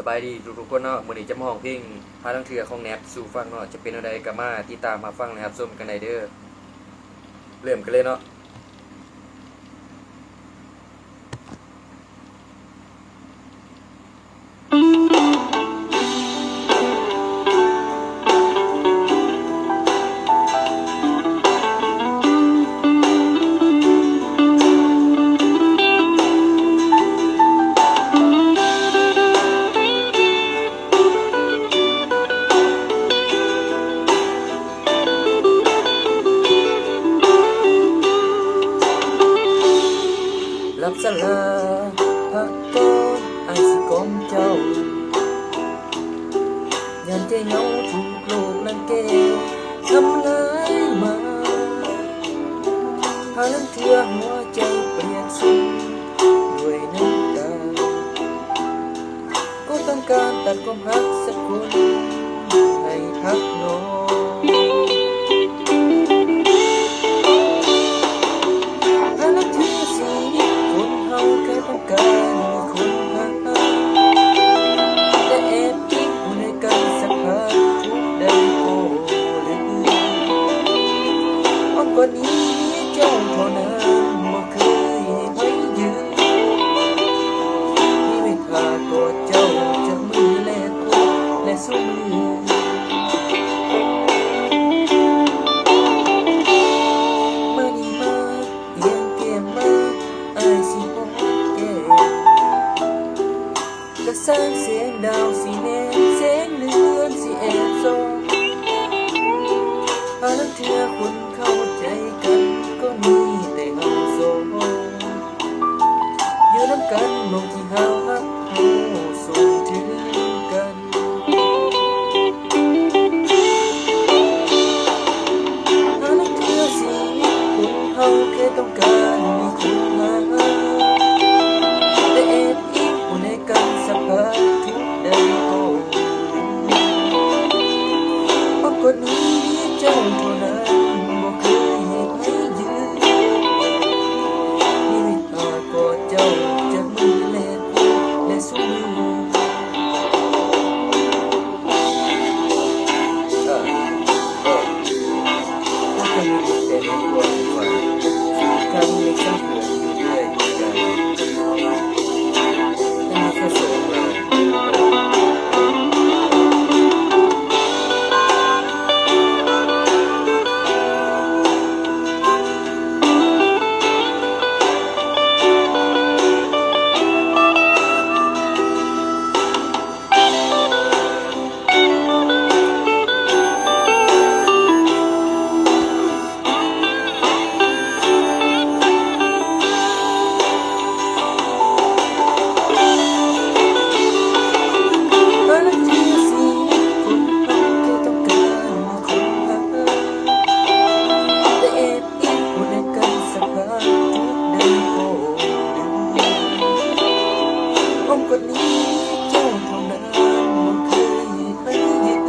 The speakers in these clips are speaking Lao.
ສະບາຍດີທຸກໆຄົນເນາະ, ມື້ນີ້ຈະມາຮ້ອງເພງຫາລາງເທື່ອຂອງແນບສູ່ຟັງເນາະ, ຈະເປັນແນວໃດກໍມາຕິດຕາມຮັບຟັງ ແລະ ຮັບຊົມກັນໄດ້ເດີ. ເລີ່ມກັນເລີຍເນາະ. ລັບສາລາພັກກ່ອນ ອ້າຍຊິກອມເຈົ້າ, ຢ້ານແກ່ເຫງົາຖືກໂລກລັງແກທຳລາຍມາ, ຫາລາງເທື່ອຫົວໃຈປຽກຊຸ່ມດ້ວຍນ້ຳຕາ. ກໍຕ້ອງການຕັດຄວາມຮັກສັກຄົນໃຫ້ພັກໜອ. ຫາລາງເທື່ອຊີວິດຄົນເຮົາແຄ່ຕ້ອງການມີຄົນຮັກ, ແຕ່ແອບອີງຜູ້ໃດກັນສັກພັກທຸກໃດກໍລືມ. ອ້ອມກອດນີ້ເຈົ້າເທົ່ານັ້ນ ບໍ່ເຄີຍໃຫ້ໃຜຢືມ. ມີເວ ຖ້າກໍເຈົ້າຈັບມືແລກພົບແລະຊູມື. ມານີ້ມາ ອຽງແກ້ມມາ ອ້າຍຊິຫອມແກ້ມ. ກະສາຍແສງດາວຊິແນມ ແສງເດືອນຊິແອບສ່ອງ. ຫາລາງເທື່ອຄົນເຂົ້າໃຈກັນ ກໍມີແຕ່ເຮົາສອງ. ຢູ່ນຳກັນໝ່ອງທີ່ເຮົາຮັກເຮົາສົ່ງເຖິງກັນ. ຫາລາງເທື່ອຊີວິດຄົນເຮົາແຄ່ຕ້ອງການມີຄົນຮັກ, ແຕ່ແອບອີງຜູ້ໃດກັນສະພາບທຸກໃດກໍ ອ້ອມກອດນີ້ເຈົ້າເທົ່ານັ້ນ ບໍ່ເຄີຍໃຫ້ໃຜຢືມ. ມີເວລາກອດເຈົ້າຈັບມືແລກພົບແລະຊູມື. ເອີ ເອີ ພວກເຈົ້າມີແຕ່ໃນຄວາມຝັນ ຄືກັນໃນສັງເກີຍຢູ່ເລື້ອຍ ແຕ່ມີແຄ່ສອງເຮົາ. ອ້ອມກອດນີ້ເຈົ້າເທົ່ານັ້ນ ບໍ່ເຄີຍໃຫ້ໃຜອື່ນ.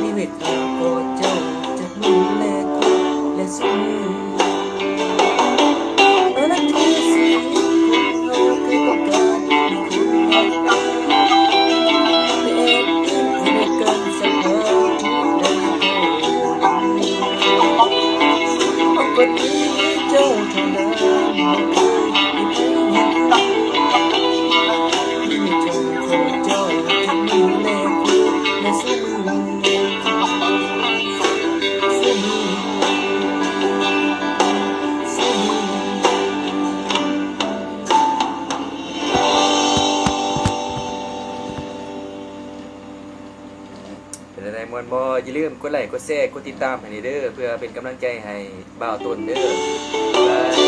ມີເວທາກອດເຈົ້າຈັບມືແລກພົບແລະຊູມື. ອາລັກເທຊີວິດຄົນເຮົາເຄີຍຕ້ອງການມີຄົນຮັກ ແຕ່ແອບອີງໃຫ້ກັນສະພາບທຸກໃດກໍລືມ. ອ້ອມກອດນີ້ເຈົ້າເທົ່ານັ້ນ ບໍ່ເຄີຍໃຫ້ໃຜຢືມ. ມີໃຈຂອງເຈົ້າຈັບມືແລກພົບແລະຊູມື. ເປັນຈັ່ງໃດ ມ່ວນບໍ່? ຢ່າລືມກົດໄລ້ ກົດແຊ ກົດຕິດຕາມໃຫ້ແດ່ເດີ ເພື່ອເປັນກຳລັງໃຈໃຫ້ບ່າວຕົ້ນເດີ. ບາຍບາຍ.